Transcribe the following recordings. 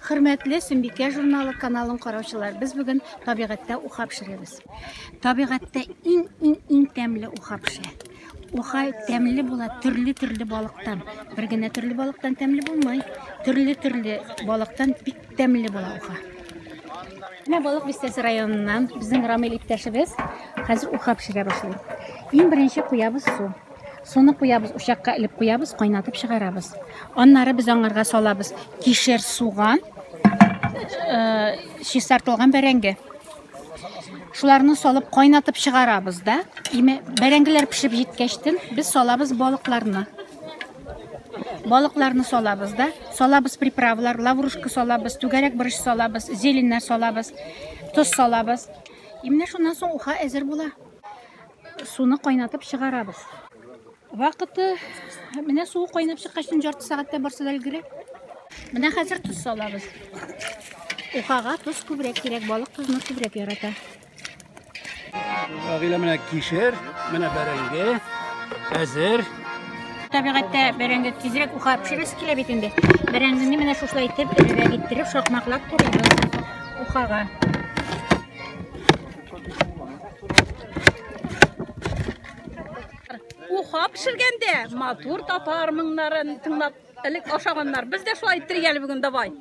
Хөрмәтле Сөмбикә журналы каналын караучылар, без бүген табигатьтә уха пешерәбез. Табигатьтә иң-иң-иң тәмле уха пешә. Уха тәмле була төрле-төрле балыктан. Бер генә төрле балыктан тәмле булмый. Төрле-төрле балыктан бик тәмле була уха. Менә Балык Бистәсе районыннан безнең Рамил иптәшебез хәзер уха пешерә башлый. Иң беренче куябыз су. Суны куябыз, учакка элеп куябыз, кайнатып чыгарабыз. Аннары без аңарга салабыз кишер, суган, чистартылган бәрәңге. Шуларны салып кайнатып чыгарабыз да. Име бәрәңгеләр пешеп җиткәчтен без салабыз балыкларны. Балыкларны салабыз да, салабыз приправалар, лаврушка салабыз, түгәрәк борыч салабыз, зеленнәр салабыз, тоз салабыз. И менә шуннан соң уха әзер була. Суны кайнатып чыгарабыз. Вакыты менә суы кайнап чыккач, ярты сәгатьтә барса да өлгерә. Менә хәзер тоз салабыз. Ухага тоз күбрәк кирәк, балык тозны күбрәк ярата. Рагыйлә, менә кишер, менә бәрәңге әзер. Табигатьтә бәрәңге тизрәк уха пешерәсе килә бит инде. Бәрәңгене менә шушылай итеп, эрерәк иттереп, шакмаклап турыйбыз ухага. Уха пешергәндә матур татар моңнарын тыңлап элек ашаганнар. Без дә шулай иттерик әле бүген, давай.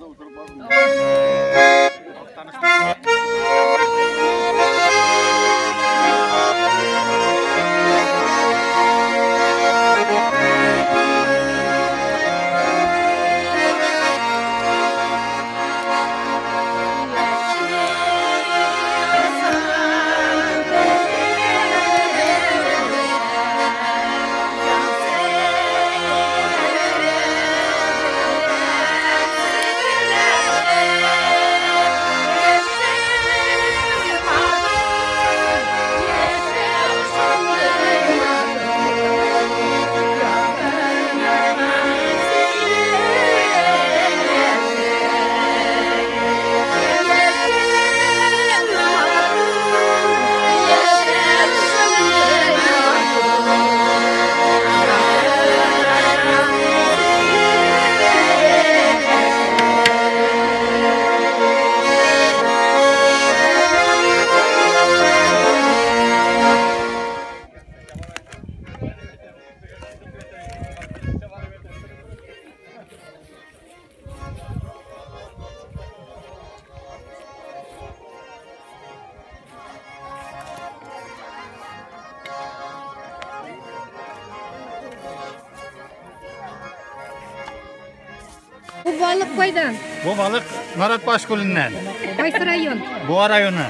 Бу балык кайдан? Бу балык Наратбаш күленнән. Кайсы район? Буа районы.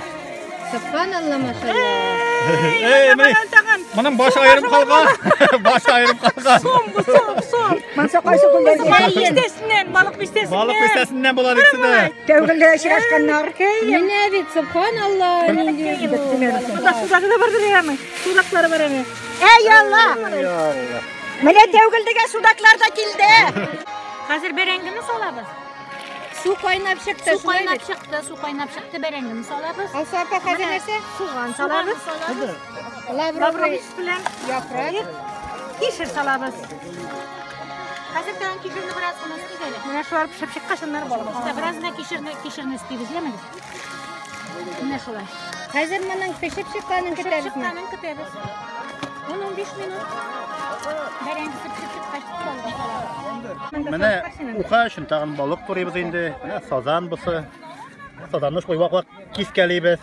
Субханалла, машалла. Эй, моның башы аерым калган. Башы аерым калган. Сом бу, сом, сом. Манса кайсы күлдән? Балык бистәсеннән, балык бистәсеннән. Балык бистәсеннән була икесе дә. Тәүгелдә очрашканнар. Менә бит, субханалла. Монда судагы да бардыр яме. Судаклары бар әнә. Әй Алла! Менә тәүгелдегә судаклар да килде. Хәзер бәрәңгене салабыз. Су кайнап чыкты. Су кайнап чыкты, су кайнап чыкты, бәрәңгене салабыз. Алсу апа, хәзер нәрсә? Суган салабыз. Лавровый белән яфрак. Кишер салабыз. Хәзер тагын кишерне бераз гына өстик әле. Менә шулар пешеп чыккач, аннары балык. Бераз гына кишерне өстибез, яме? Менә шулай. Хәзер моның пешеп чыкканын Пешеп көтәбезме? чыкканын көтәбез. 10-15 минут. Бәрәңгесе пешеп чыккач, балыгын салабыз. Менә уха өчен тагын балык турыйбыз инде. Менә сазан бусы. Сазанны шулай вак-вак кискәлибез.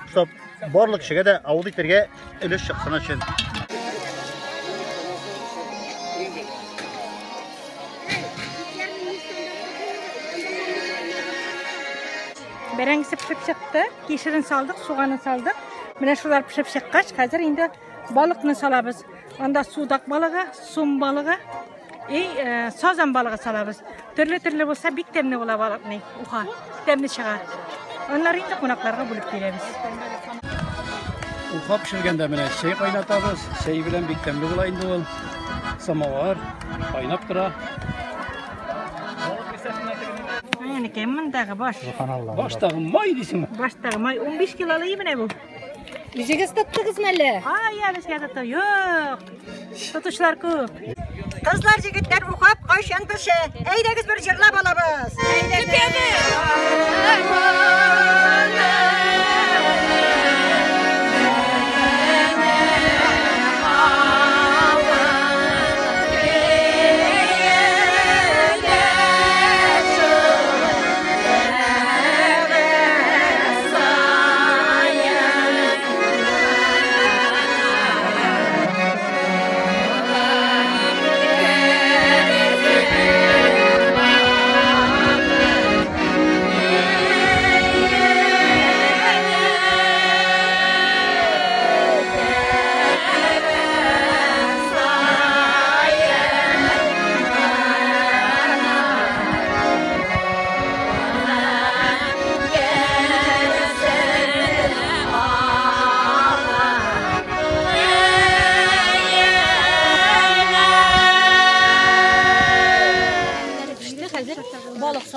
Чтоб барлык кешегә дә авыз итәргә өлеш чыксын өчен. Бәрәңгесе пешеп чыкты, кишерен салдык, суганын салдык. Менә шулар пешеп чыккач, хәзер инде балыкны салабыз. Анда судак балыгы, сум балыгы и сазан балыгы салабыз. Төрле-төрле булса бик тәмле була балыкны. Уха, тәмле чыга. Аннары инде кунакларга бүлеп бирәбез. Уха пешергәндә менә чәй кайнатабыз. Чәй белән бик тәмле була инде ул. Самовар кайнап тора. Әнекәй, мондагы баш. Баштагы май дисеңме? Баштагы май 15 килолы менә бу. Үзегез тоттыгызмы әллә? Ай, я безгә тоту юк. Тотучылар күп. Кызлар, егетләр, ухап кайчан пешә? Әйдәгез бер җырлап алабыз. Әйдәгез.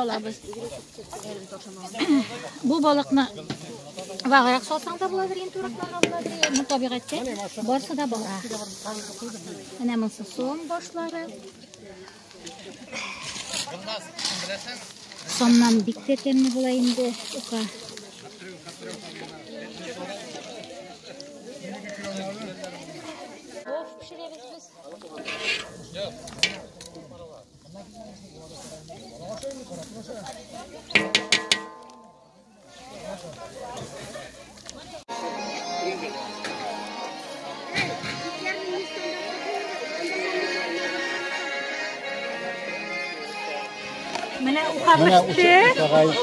Салабыз. Бу балыкны ваграк салсаң да буладыр, инде туракларга буладыр. Бу табигатьтә барсы да бара. Менә монысы сом башлары. Сомнан бик тә тәмле була инде уха. Плов пешерәбез без. Менә уха Менә пеште.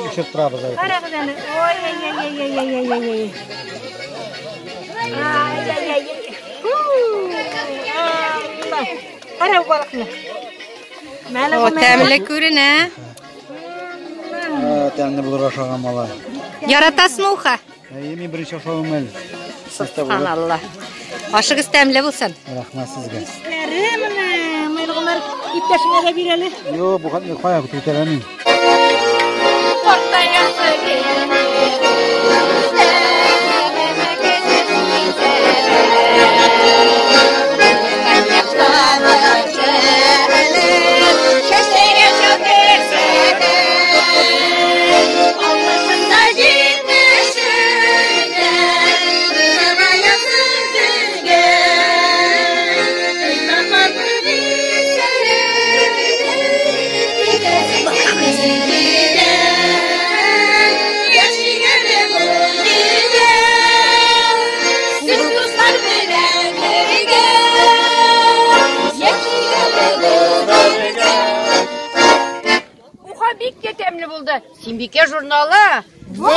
үчеп торабыз әле. Карагыз әле. Ой, ай, ай, ай, ай, ай, ай, ай. Ай, ай, ай. Фу! Алла. Кара бу балыкны. Мәле О, бу мәле. тәмле күренә. Тәмле булыр ашаган малай. Яратасызмы уха? Әйе, мин беренче ашавым әле. Субханалла. Ашыгыз тәмле булсын. Рәхмәт сезгә. Исләре менә. Мәле Гомәр иптәшеңә дә бир әле. Юк, бу хәтле кая күтәрәмим. Уха бик тә тәмле булды. Симбикә журналы. Во!